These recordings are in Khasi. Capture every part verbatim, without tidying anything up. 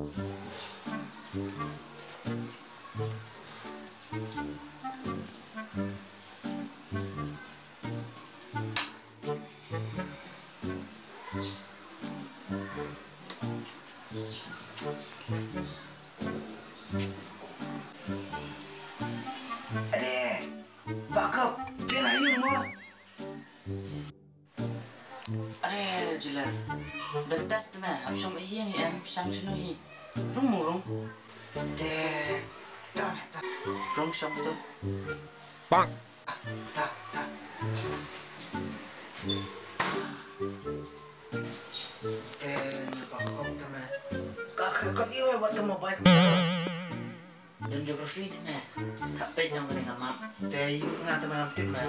Ade, bakop, bela yung mo. Ade, Jilan. Dantas te me, hap shong hi yang em, shang shinu hi. Rung mu rung. Te, ta, ta. Rung shong tu. Bang. Ta, ta. Te, ni bakop te me. Ka, ka, ka, iwe wat ka mobile. Don geografi ni me. Hap peit nong kane ka map. Te nga te me ngam tip me.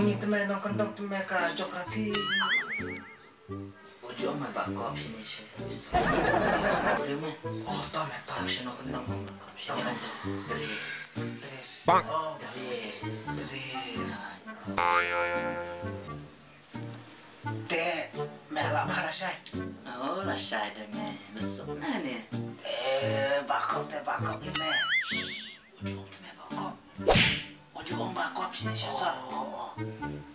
Ni te me nong kyndong te me ka geografi. Ojo me bakop sini se. Boleh me. Oh, to me to. Sini nong kyndong me bakop. Sini me. Dres. Dres. Oh, dres. Dres. Te me la bha lashai. Oh, lashai de me. Besuk na ne. Te bakop, te bakop ni me. Ujung te me bakop. Ujung bakop sini sha sor. Oh, oh, oh.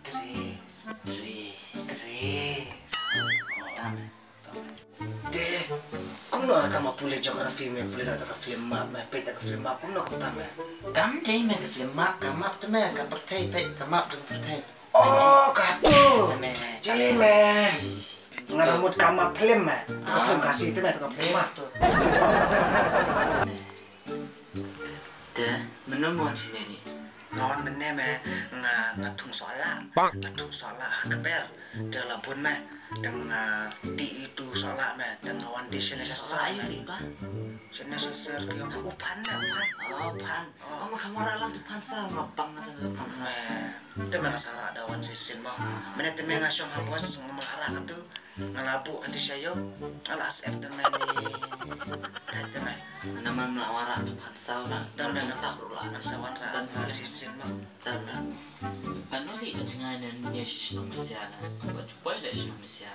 Tres. Tres. Tres. Oh, ta me. Te kumno tang ma pule geografi me, pule da ka film map me, peit da ka film map, kumno kumta me? Kam dei me ka film map, ka map te me ka pyrthei, peit ka map te ka pyrthei. Oh, katu. Te me. Jin me. Nga ram mut ka map film me. Ka film Khasi te me, ka film map. Te, mynno mo shane di? Nga wan mynne me, nga, nga thung sohla. Nga thung sohla ha kper. Te la bun me. Te nga tih itu sohla me. Te nga wan dih shane sha sor me. Shane sha sor ki ong u phan me, u phan. Oh, phan. Oh, ma khamara lang tu phan sa, ma pang na tu phan sa. Me, te me nga sara da wan shisien mo. Mynne te me nga shong ha bos, nga mala ra katu. Nga la buh hangtei sha ïew, nga la sep te me ni. Te me. Namar nga la wanrah tu phan saw na. Te me nga tap ruh la. Nga sa wanrah. Nga shisien ma. Te te. Kano leh ka jngai ne ne shi shnong Malaysia na. Ba ju poi leh shnong Malaysia.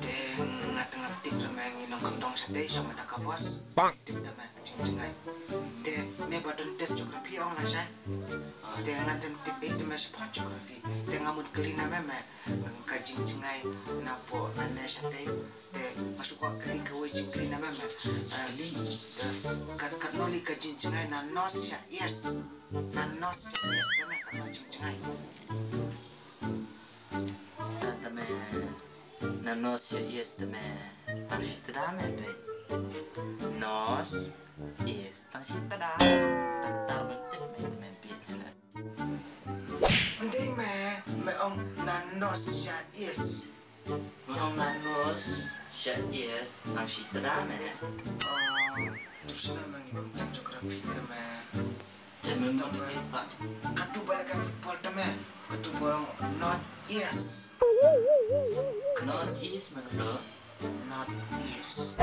Te nga te nga tip ruh me ngi nongkyndong shatei shong da ka bos. Tip te me ka jingjngai. Te me ba don test geography ong lashai. Te nga te tip ïa te me shaphang geography. Te nga mut kylli na me me. Ka jingjngai na pdeng na ne shatei te nga shu kwah kylli kawei jingkylli na me me. Eh, te kat kat noli ka jingjngai na north sha east. Na north sha east te me kat noli jingjngai. Te te me na north sha east te me tang shi tda me peit. North, east, tang shi tda. Tang tar me tip me te me peit. Ndei me, me ong na north sha east. Me ong na north sha east, tang shi tda me. Oh, tu sina me ngi bam tak geography te me. Te me tang me pa. Katu ba la ka people te me. Katu ba ong north east. North east me katu. North east.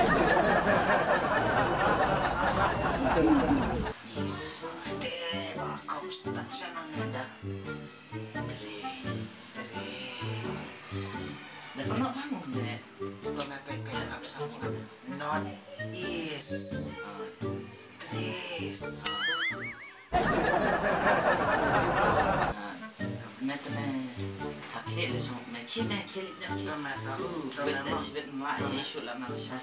East. Te ba kop stat sha none da. Tres. Tres. Da kono ba mo ne. Ko me pe pe sap sap. North east. Tres. Teme teme. Tha khie le song me khie me khie le nyap khie. Teme teme. Teme ma. Teme ma. Ye shu la ma sha.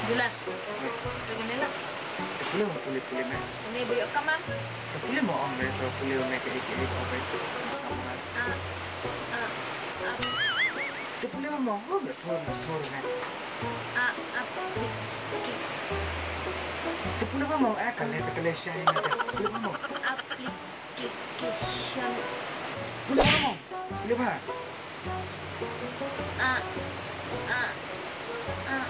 Julas. Te kane la. Te pule mo pule pule me. Kane ba ïoh ka ma. Te pule mo ong re te pule me ke ke ke ko be. Sama. Ah. Ah. Ah. Te pule mo mo be sur sur me. Ah, ah. Te pule mo mo eh kale te kale shai me te pule mo. Application. Pule mo mo. Pule ba. Ah, ah, ah.